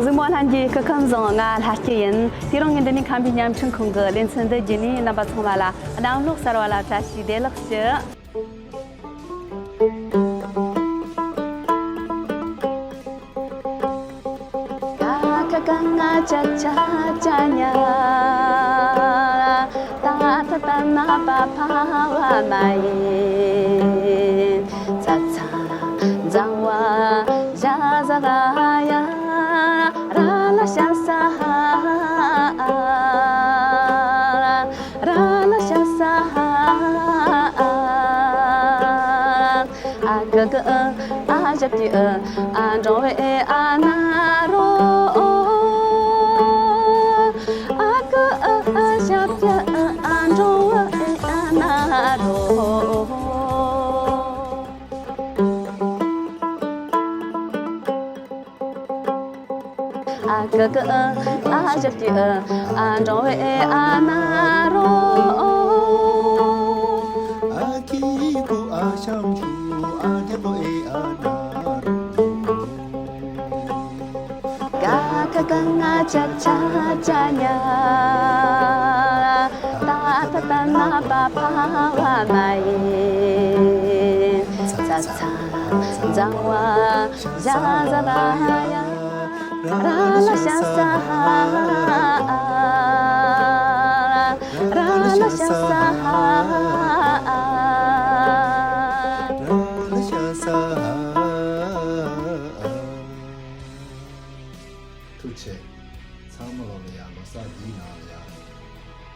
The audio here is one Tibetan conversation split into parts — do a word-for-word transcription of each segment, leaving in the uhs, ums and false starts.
གཟིགས་མོ་ལྷན་རྒྱས་སྐུ་ཁམས་བཟང་། ང་ལྷ་སྐྱིད་ཡིན། དེ་རིང་ངས་འདི་ནས་ཁམས་པའི་བརྙན་འཕྲིན་ཁང་གི་ལེ་ཚན་འདི་བརྒྱུད་ནས་རྣམ་པ་ཚང་མ་ལ་གནམ་ལོ་གསར་བ་ལ་བཀྲ་ཤིས་བདེ་ལེགས་ཞུ། ཀ་ཁ་ག་ང་ཅ་ཆ་ཅ་ཉ། ཏ་ཐ་ད་ན་པ་ཕ་བ་མ་ཡིན། ཚ་ཚ་ཛ་ཝ་ཞ་ཟ་ག་ཡ། ར་ལ་ཤ་ས་ཧ། ར་ལ་ཤ་ས་ཧ། ཨ་ཀ་ཀ་ཨ་ཨ་ཞབས་ཀྱུ་ཨ། ཨ་འགྲོ་བའི་ཨ་ན་རོ། ཨ་ཀ་ཨ་ཨ་ཞབས་ཀྱུ་ཨ། ཨ་འགྲོ་བའི་ཨ་ན་རོ། ཨ་ཀ་ཀ་ཨ་ཨ་ཞབས་ཀྱུ་ཨ། ཨ་འགྲོ་བའི་ཨ་ན་རོ། ཨ་ཁི་ཁུ་ཨ་ཤམ་ཆུ། ཨ་རྒྱ་ཏོ་ཨེ་ཨ་ན་རོ། ཀ་ཁ་ག་ང་ཅ་ཆ་ཅ་ཉ། ཏ་ཐ་ད་ན་པ་ཕ་བ་མ་ཡིན། ཚ་ཚ་ཛ་ཝ་ཞ་ཟ་བ་ཡ། ར་ལ་ཤ་ས་ཧ། ར་ལ་ཤ་ས་ཧ། ཐུགས་རྗེ་ཆེ། ཚང་མ་ལོ་ལ་ཡ། ལོ་གསར་འདིའི་ནང་ལ་ཡ།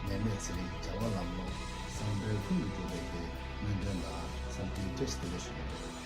ནད་མེད་ཚེ་རིང་བྱ་བ་ལམ་ལྷོང་། བསམ་པའི་ལྷུན་གྱིས་གྲུབ་པའི་གི་སྨོན་འདུན་དང་འཚམས་འདྲིའི་བཀྲ་ཤིས་བདེ་ལེགས་ཞུ་གི་ཡོད།